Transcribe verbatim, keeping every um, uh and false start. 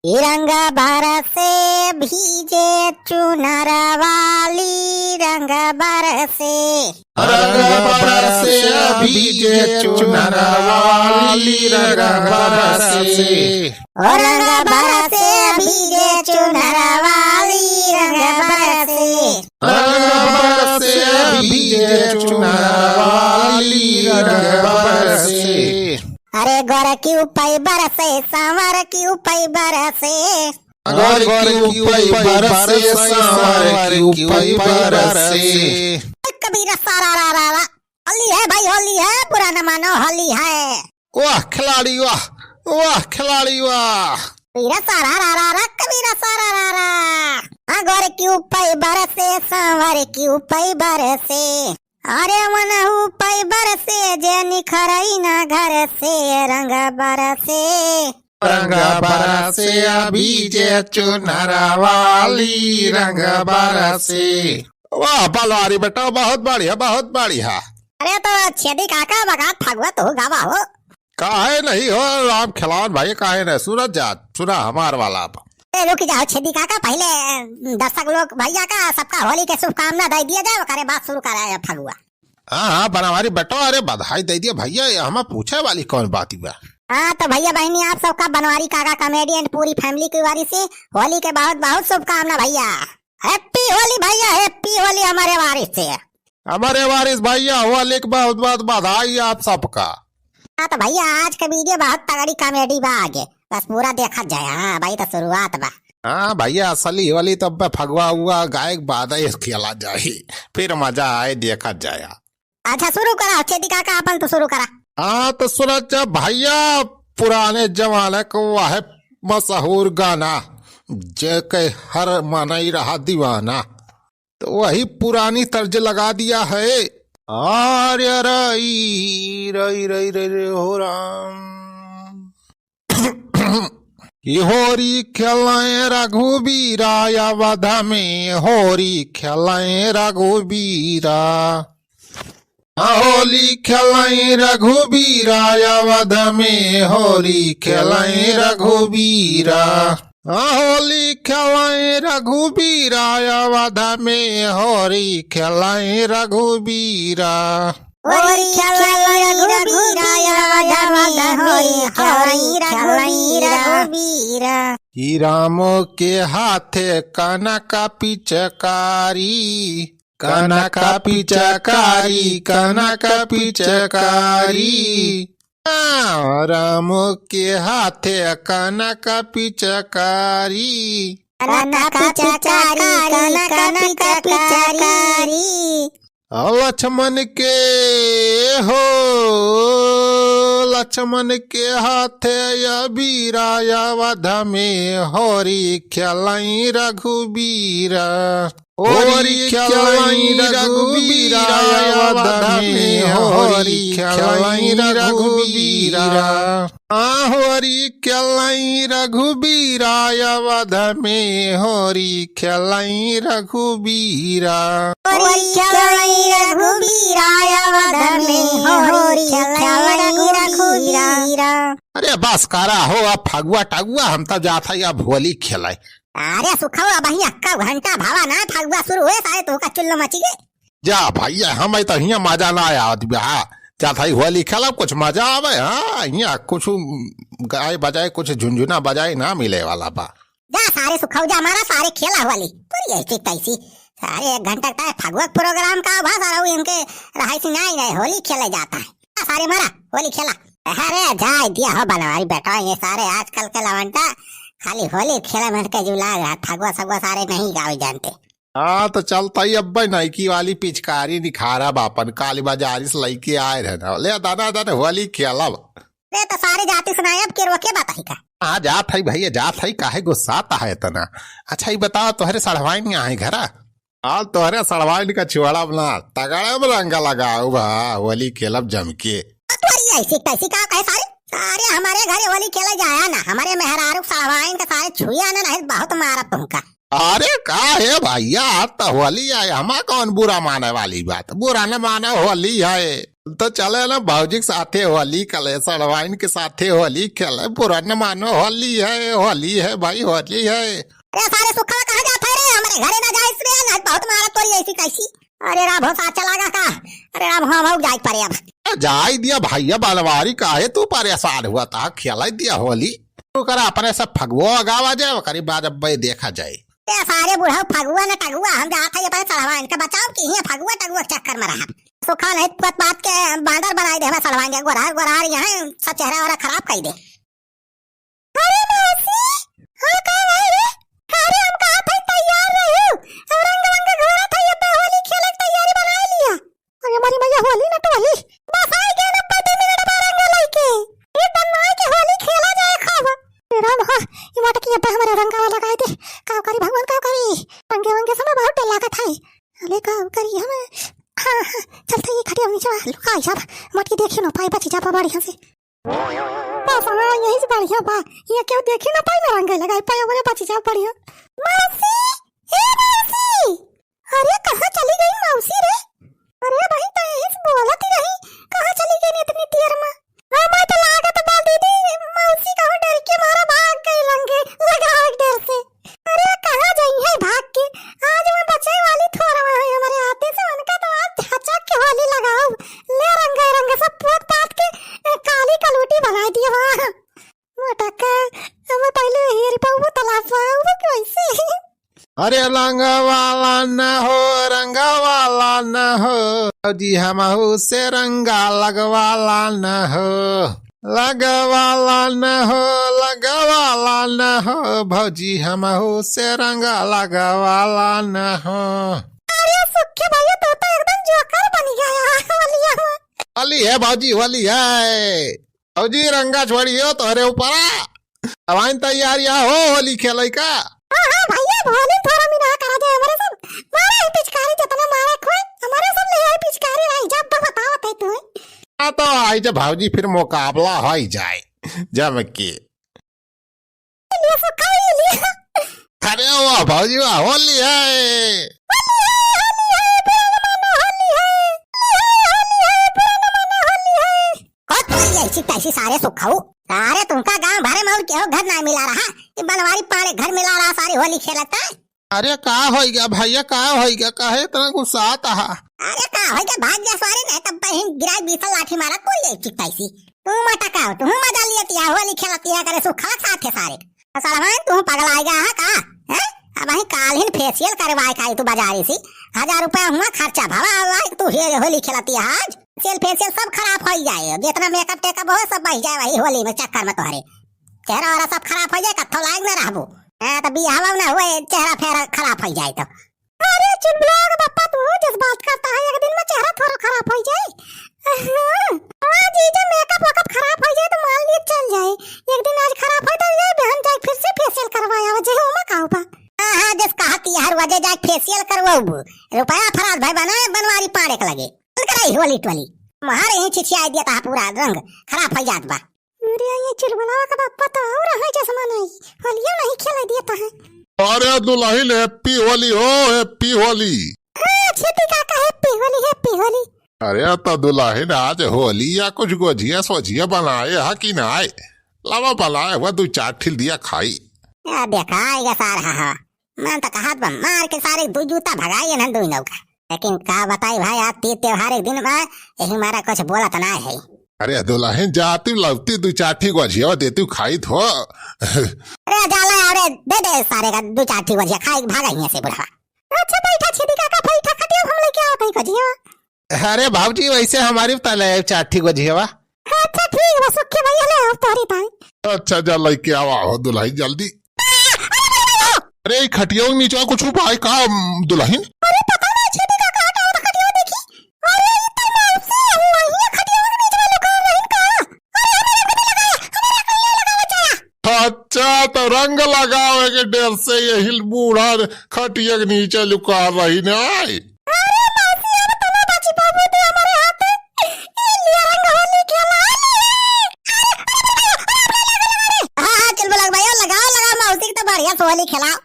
ई रंग बरसे भीजे चुनर वाली रंग बरसे। रंग बरसे भीजे चुनर वाली रंग बरसे। ओ रंग बरसे भीजे चुनर वाली रंग बरसे। रंग बरसे भीजे चुनर वाली रंग बरसे। अरे गोर की उपई बरसे, सांवर की उपई बरसे। गोर की उपई बरसे, सांवर की उपई बरसे। कबीरा सारा रा रा रा। होली है भाई, होली है, बुरा न मानो, होली है। वाह खिलाड़ी वाह, वाह खिलाड़ी वाह। कबीरा सारा रा रा रा, कबीरा सारा रा रा। हाँ, गोर की उपई बरसे, सांवर की उपई बरसे। अरे मन उपई बरसे, जे निखरई ना घर से, रंग बरसे। रंग बरसे अभी जे चुनर वाली रंग बरसे। वाह बनवारी बेटा, बहुत बढ़िया, बहुत बढ़िया। अरे तो छेदी काका, बगात फगुआ तू गावा हो। काहे नहीं हो राम खिलावन भाई, काहे नहीं? सुनत जा, सुना हमार वाला अब। ए, रुक जाओ छेदी काका, पहिले, अ, दर्शक लोग भैया का सबका होली के शुभकामना दे दिया जाए, ओकरे बाद शुरू कराया फगुआ। हाँ, हाँ, बनवारी बेटो, अरे बधाई दे दिया भैया, ये हमें पूछे वाली कौन बात बा? हाँ, तो भैया बहनी आप सबका बनवारी काका comedy and पूरी family की वारी से होली के बहुत बहुत शुभकामना भैया। Happy होली भैया, happy होली हमारे वारी से। हमारे वारिस भैया, होली के बहुत बहुत बधाई आप सबका। हाँ तो भैया, आज के video बहुत तगड़ी comedy बा आगे, बस पूरा देखत जाए। हाँ भाई, तो शुरुआत बा। हाँ भैया, असली होली तो अब फगुआ हुआ गायक बाद ही खेला जाए, फिर मजा आए, देखत जाए। अच्छा शुरू करा, छेदी काका अपन तो शुरू करा। हाँ तो सुनत जा भैया, पुराने जमाने को वह मशहूर गाना, जे के हर मनई रहा दीवाना। तो वही पुरानी तर्ज लगा दिया है। आर्य रई, रई, रई, रई, रई, हो राम। कि होरी खेलें रघुबीरा अवध में, होरी खेलें रघुबीरा। होली खेलें रघुबीरा अवध में, होली खेलें रघुबीरा। होली खेलें रघुबीरा अवध में, होली खेलें रघुबीरा। होली खेलें रघुबीरा अवध में, होली खेलें रघुबीरा। कि राम के हाथे कनक पिचकारी, कनक पिचकारी, कनक पिचकारी। राम के हाथे कनक पिचकारी। कनक पिचकारी, कनक पिचकारी। लक्ष्मण के हो, लक्ष्मण के हाथे अबीरा अवध में, होरी खेलें रघुबीरा। होरी खेलें रघुबीरा अवध में, होरी खेलें रघुबीरा। आ होरी खेलें रघुबीरा अवध में, होरी खेलें रघुबीरा। होरी खेलें रघुबीरा अवध में, होरी खेलें रघुबीरा। अरे बस करा हो, अब फगुआ टगुआ, हम तो जात है अब होली खेले। अरे सुखवा, अबहीं अक्का घंटा भवा ना फगुआ शुरू होए, सारे तोहका चुल्लो मची गए। जा भैया, हमें तो हियाँ मजा ना आवत बा। हाँ, जात हई होली खेलब, कुछ मजा आवे। हाँ, हियाँ कुछ गाए बजाए, कुछ झुनझुना बजाए ना मिले वाला बा। जा सारे सुखऊ जा, मारा सारे खेला होली। पूरी ऐसी तैसी। सारे एक घंटा का फगुआ के program का बा, सारा वो इनके रहाइसी नाई नाई होली खेले जाता है। जा सारे मारा होली खेला। अरे जाए दिया हो बनवारी बेटा, ये सारे आजकल के लवंडा खाली होली खेले में के जुला गया, फगुआ सगुआ सारे नहीं गावे जानते। हाँ, तो चलता ही अब भाई नईकी वाली पिचकारी निखारब, अपन काली बाजारी से लइके आए रहे ना। ले दाना दाना होली खेलब। रे तो सारे जाति सुनाए, अब के रोके बात है का? हाँ, जात है भैया, जात है, काहे गुस्सात है इतना? अच्छा, ये बताओ, तोहरे सड़वाइन कहाँ है घरा? हाँ, तोहरे सड़वाइन का छोड़ब ना, तगड़े में रंग लगाओ बा, होली खेलब जम के। तोरी ऐसी तैसी का कहे सारे? सारे हमारे घरे होली खेले जाया ना, हमारे मेहरारू सड़वाइन का सारे छुया ना, नहीं बहुत मारब तुमका। अरे का है भैया, आज तो होली आए, हमा कौन बुरा माने वाली बात, बुरा न माने, होली है। तो चले ना भौजी के साथे होली खेले, सड़वाइन के साथे होली खेले, बुरा न मानो, होली है, होली है भाई, होली है। अरे सारे सुखवा कहाँ जात है रे? हमरे घरे ना जाइस रे, ना बहुत मारा तोरी ऐसी कैसी। अरे राम हो, साथ चला गा का? अरे राम हो, हम जाए परे अब। ए, जाए दिया भैया बनवारी, काहे तू परेशान हुआ था? खेला दिया होली, तू करा अपने सब फगुआ गावा जाए, ओकरी बाद अब भाई देखा जाए। ए सारे बुढ़ऊ फगुआ न टगुआ, हम जात है ये परे सड़वाइन के बचाव की हियाँ फगुआ टगुआ के चक्कर में रहा। सुखा नहीं पुत बात के बांदर बनाई दे हमें सड़वाइन के, गोरहर गोरहर यहाँ सब चेहरा वेहरा खराब कर दे। अरे मौसी, हाँ का भाई रे? अरे हम कहा था तैयार रही, अब रंग वंग घोरा था, ये पे होली खेले के तैयारी बना लिया। अरे हमारी मैया होली न टोली, बस आई गए ना दो मिनट में रंग लेके, ये बनवाए के होली खेला जाए खूब। ए राम हो, ये मोटकी अब्बा हमारे रंगावा लगाए दे, का करी भगवान का करी, रंगे वंगे समय बहुत डर लागत है। अरे का करी हम, हाँ, हाँ, चलते ये खटिया नीचे लुका जाब, मोटकी देखियो ना पाई, बची जाब बढ़िया से। बस हाँ, यही से बढ़िया बा। ये केहू देखी ना पाई ना रंगे लगाई पाई, हमरे बची जाब बढ़िया। मौसी, ए मौसी, अरे कहाँ चली गई मौसी रे? अरे भाई तो यही से बोलत ही रही, कहाँ चली गई इतनी देर में? हमें तो लागत बा दीदी, मौसी कहूँ डर के मारा भाग गई रंगे लगावे के डर से। अरे कहाँ जाई है भाग के? आज मैं बचे वाली थोड़ा है हमारे हाथे से, उनका तो आज झचक के होली लगाओ। ले रंग रंग सब पोत पात के, ए, काली कलूटी बना दिए वहाँ। मोटका, हम पहले हेरी पाऊ तलाश पाऊ कैसे? अरे रंग वाला न हो, रंग वाला न हो, जी हमहू से रंगा लगवाला न हो। लगवाला न हो, लगवाला न हो, भौजी हमहू से रंग लगवाला न हो। अरे सुखे भैया, तू तो एकदम जोकर बन गया होलिया में। होली है भौजी, होली है। भौजी रंगा छोड़ियो तोहरे ऊपरा। अब आइन तैयारिया हो होली खेले का। हाँ, हाँ भैया, होली थोड़ा मिना करा जाए हमारे सब। मारा ही पिचकारी जितना मारा खोए, हमारे सब ले आई पिचकारी भाई, जब तो बताओ तै तू। हाँ, तो आई जब भौजी फिर मुकाबला हो ही जाए जम के। ये सो खाई लिया। अरे वाह भौजी वाह, होली है। होली है, होली है, पुराना मानो होली है। होली है, होली है, पुराना मानो होली है। हो तू ये ऐसी तैसी सारे सुखाऊ। सारे तुमका गांव भरे में और केहू घर ना मिला रहा। ये बनवारी पाड़े घर मिला रहा, सारी होली खेलत है। अरे का होई गया भैया, का होई गया, काहे इतना गुस्सात हा? अरे का होई गया, भाग जा सारे, नहीं तब बहिन गिराई बीसल लाठी मारा तू ये चिक तैसी। तू मटका हो, तू मजा लियतिया, होली खेलतिया करे सुखा खाते सारे। तो सलमान तू पगला आएगा हा का? हैं? अब वही काल ही फेशियल करवाए का तू बाजारी सी। हजार रुपया हुआ खर्चा भवा हुआ तू हे होली खेलतिया आज। फेशियल फेशियल सब खराब हो जाए, जितना मेकअप टेकअप हो सब बह जाए वही होली में चक्कर में तोहरे। चेहरा वेहरा सब खराब हो जाए, कत्थो लायक ना रहबो। हाँ, तो बियाहवा ना हुए, चेहरा फेरा खराब हो जाए तो। अरे चुलबुला के पप्पा, तू जज्बात करता है, एक दिन में चेहरा थोड़ा खराब हो जाए। हाँ, हाँ जीजा, मेकअप वेकअप खराब हो जाए तो मान लिए चल जाए, एक दिन आज खराब हो तो जाए, बहन जाए फिर से फेशियल करवाया, वजह हो मा का बा। हाँ, हाँ, जस कहा कि हर वजह जाए फेशियल करवाऊ, रुपया फराज भाई बनाए बनवारी पाड़े के लगे। चल कराई होली टोली, मार यहीं छिछिया दिया था, पूरा रंग खराब हो जात बा। अरे ये चुलबुलावा का बापा तो और है चश्मा नहीं, होलियो नहीं खेला दिया तो है। अरे दुल्हन हैप्पी होली हो, हैप्पी होली। हाँ, छेदी काका, हैप्पी होली, हैप्पी होली। अरे तो दुल्हन आज होली या कुछ गोझिया सोझिया बनाए हा कि नाय? लावा बनाए हुआ दू चार ठिल दिया खाई। आ देखा आएगा सार, हाँ, हाँ। मन तो कहत बा मार के सारे दू जूता भगाई ना दू नौका। लेकिन का बताई भाई, आज तीज त्योहार एक दिन बा, यही मारा कुछ बोलत ना है। अरे दुल्हन जाती लौती दू चार ठी गोझिया देती खाई थो। अरे जाला, अरे दे दे सारे का दू चार ठी गोझिया खाई, भागा यहाँ से बुढ़वा। अच्छा बैठा छेदी काका, बैठा खटिया हम लेके आओ भाई गोझिया। अरे बाबूजी, वैसे हमारी तले चार ठी गोझिया बा। अच्छा ठीक बा सुखी भैया, ले आओ तोहरी ताई। अच्छा जा लेके आवा हो दुल्हन जल्दी। अरे ई खटिया के नीचे कुछ बा का दुल्हन? अरे पता ना छेदी काका, हटाओ तो खटिया देखी। अरे ई तो मौसी है, वही खटिया के नीचे लुका रही का? अरे हमारे को नहीं लगाया, हमारे को नहीं लगावा चला। अच्छा तो रंग लगावे के डर से यही बूढ़ा खटिया के नीचे लुका रही ना। अरे मौसी, अब तो ना बची बाबू तू हमारे हाथ। ए लिया रंग होली खेला ले। अरे, अरे, अरे, अरे, अरे, अरे, अरे, अरे। हाँ, हाँ, चुलबुला भाई, लगाओ, लगाओ, मौसी के तो बढ़िया से होली खेलाओ।